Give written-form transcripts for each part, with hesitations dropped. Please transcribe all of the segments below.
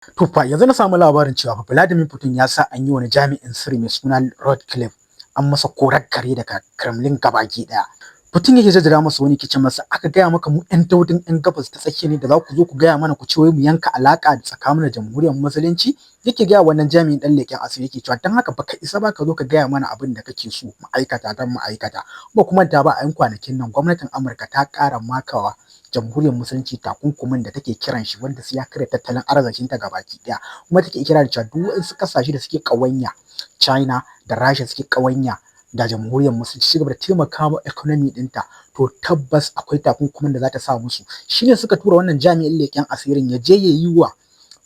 To fa, yanzu na samu labarin cewa fa Vladimir Putin ya sa an yi wani jami'in sirri mai suna Ratcliffe, an masa korar kare daga Kremlin gabaki daya. Putin yake jaddada masa wani kicin masa, aka gaya maka mu ƴan daudin ƴan Gabas ta Tsakiya ne da za ku zo ku gaya mana ku ce wai mu yanka alaka tsakanin da Jamhuriyar Musulunci? Yake gaya wannan jami'in dan leƙen asiri, yake cewa dan haka baka isa ba ka zo ka gaya mana abin da kake so mu aikata dan mu aikata. Ba kuma ta ba, a yan kwanakin nan gwamnatin Amurka ta ƙara makawa Jamhuriyar Musulunci takunkumin da take kiran shi wanda sai ya karya tattalin arzikinta gabaki ɗaya, kuma take kira da cewa duk wasu ƙasashe da suke ƙawanya, China da Rasha, suke ƙawanya da Jamhuriyar Musulunci, ci gaba da taimaka wa economy ɗinta, to tabbas akwai takunkumin da za ta sa musu. Shine suka tura wannan jami'in leƙen asirin ya je ya yi wa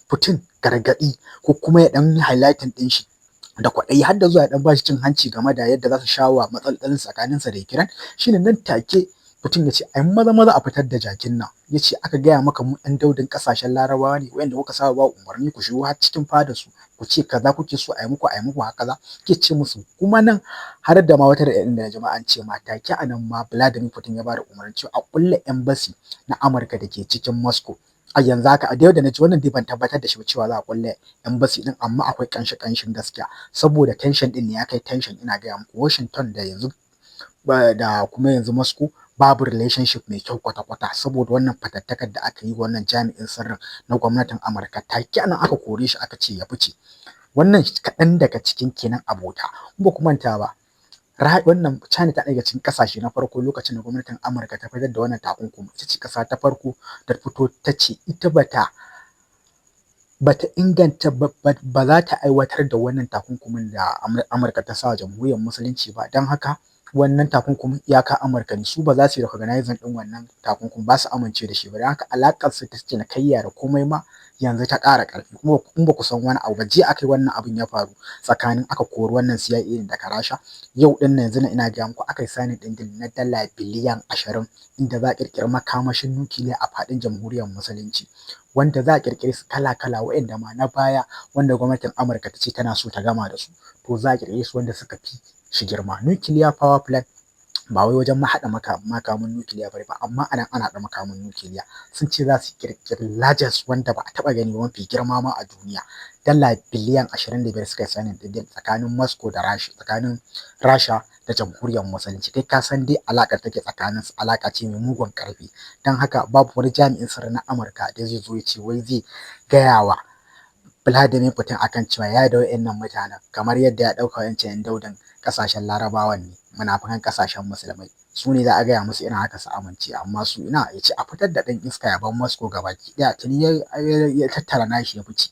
Putin gargaɗi, ko kuma ya ɗan yi highlighting ɗin shi da kwaɗayi, har da zuwa ya ɗan bashi cin hanci game da yadda za su shawo matsalolin tsakaninsa da Ukraine. Shine nan take Putin ya ce ai maza maza a fitar da jakin nan. Ya ce, aka gaya maka mu ɗan daudin ƙasashen Larabawa ne wanda kuka saba ba umarni, ku shigo har cikin fadar su ku ce kaza kuke so a yi muku, a yi muku haka za ke ce musu. Kuma nan har da ma wata da da jama'a ce ma take a nan ma Vladimir Putin ya ba da umarni cewa a kulle embassy na Amurka da ke cikin Moscow a yanzu haka. A da na ji wannan dai, ban tabbatar da shi ba cewa za a kulle embassy din, amma akwai kanshi kanshin gaskiya, saboda tension din ne ya kai tension. Ina gaya muku, Washington da yanzu da kuma yanzu Moscow babu relationship mai kyau kwata-kwata, saboda wannan fatattakar da aka yi wannan jami'in sirrin na gwamnatin Amurka. Take nan aka kore shi, aka ce ya fice. Wannan kaɗan daga cikin kenan abota. Ba ku manta ba, wannan China ta daga cikin kasashe na farko lokacin da gwamnatin Amurka ta fitar da wannan takunkumi, ita ce kasa ta farko da fito ta ce ita bata inganta ba, za ta aiwatar da wannan takunkumin da Amurka ta sa Jamhuriyar Musulunci ba. Don haka wannan takunkumin iyaka Amurka ne, su ba za su yi recognizing ɗin wannan takunkumin ba, su amince da shi ba. Don haka alaƙar su ta cinikayya da komai ma yanzu ta ƙara ƙarfi. Kuma in ba ku san wani abu ba, jiya aka yi wannan abin ya faru tsakanin aka kori wannan CIA daga Rasha. Yau ɗin nan, yanzu nan ina gaya muku, aka yi signing ɗin deal na dala biliyan 20, inda za a ƙirƙiri makamashin nukiliya a faɗin Jamhuriyar Musulunci, wanda za a ƙirƙiri su kala-kala, waɗanda ma na baya wanda gwamnatin Amurka ta ce tana so ta gama da su, to za a ƙirƙire su wanda suka fi shi girma. Nuclear power plant ba wai wajen haɗa makamin nukiliya bane ba, amma anan ana haɗa makamin nukiliya. Sun ce za su ƙirƙiri largest wanda ba a taɓa gani ba, mafi girma ma a duniya. Dala biliyan 25 suka yi signing ɗin deal tsakanin Moscow da Rasha, tsakanin Rasha da Jamhuriyar Musulunci. Kai ka san dai alaƙar take tsakanin su alaƙa ce mai mugun ƙarfi. Don haka babu wani jami'in sirri na Amurka da zai zo ya ce wai zai gaya wa Vladimir Putin akan cewa ya da wa'innan mutanen, kamar yadda ya ɗauka wa'incan 'yan daudin ƙasashen Larabawan ne, munafukan ƙasashen Musulmai, su ne za a gaya musu irin haka su amince. Amma su ina, ya ce a fitar da ɗan iska ya bar Moscow gabaki ɗaya. Tuni ya tattara nashi ya fice.